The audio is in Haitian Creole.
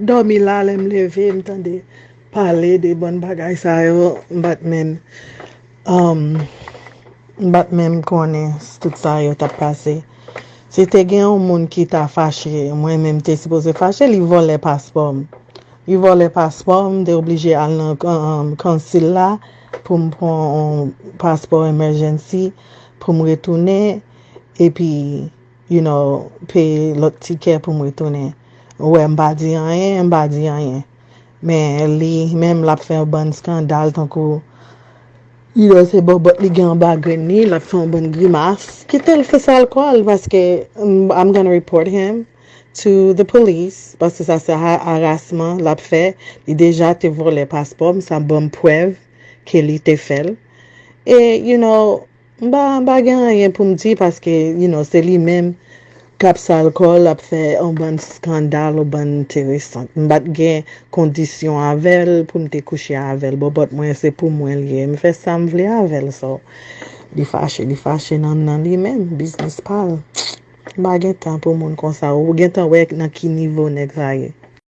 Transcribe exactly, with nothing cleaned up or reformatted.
Dòmi la, lè m leve, m tande pale de bann bagay sa yo, m pa t menm, um, m pa t menm konnen tout sa yo t ap pase. Si te gen yon moun ki ta fache, mwen menm te sipoze fache, li vòlè paspò m. Li vòlè paspò m, m te oblije al nan um, konsil la pou m pran yon paspò emergency pou m retounen, epi you know, peye lòt tikè pou m retounen. Ou wè, m pa di anyen, m pa di anyen. Men li menm, l ap fè yon bann eskandal tankou, you know, se bòbòt li gen anba grenn li, l ap fè yon bann grimas. Kite l fè sa l kò l, paske mm, I'm gonna report him to the police, paske sa se ha- arasman l ap fè. Li deja te vòlè paspò m, sa ban m prèv ke li te fè l. E, you know, m pa, m pa gen anyen pou m di paske, you know, se li menm k ap sal kò l, ap fè yon bann eskandal, yon bann enteresan. M pa t gen kondisyon avè l pou m te kouche avè l. Bòbòt mwen, se pou mwen l ye. M fè sa m vle avè l. So, li fache, li fache nan, nan li menm, biznis pa l. M pa gen tan pou moun konsa. Ou gen tan wè nan ki nivo nèg sa ye.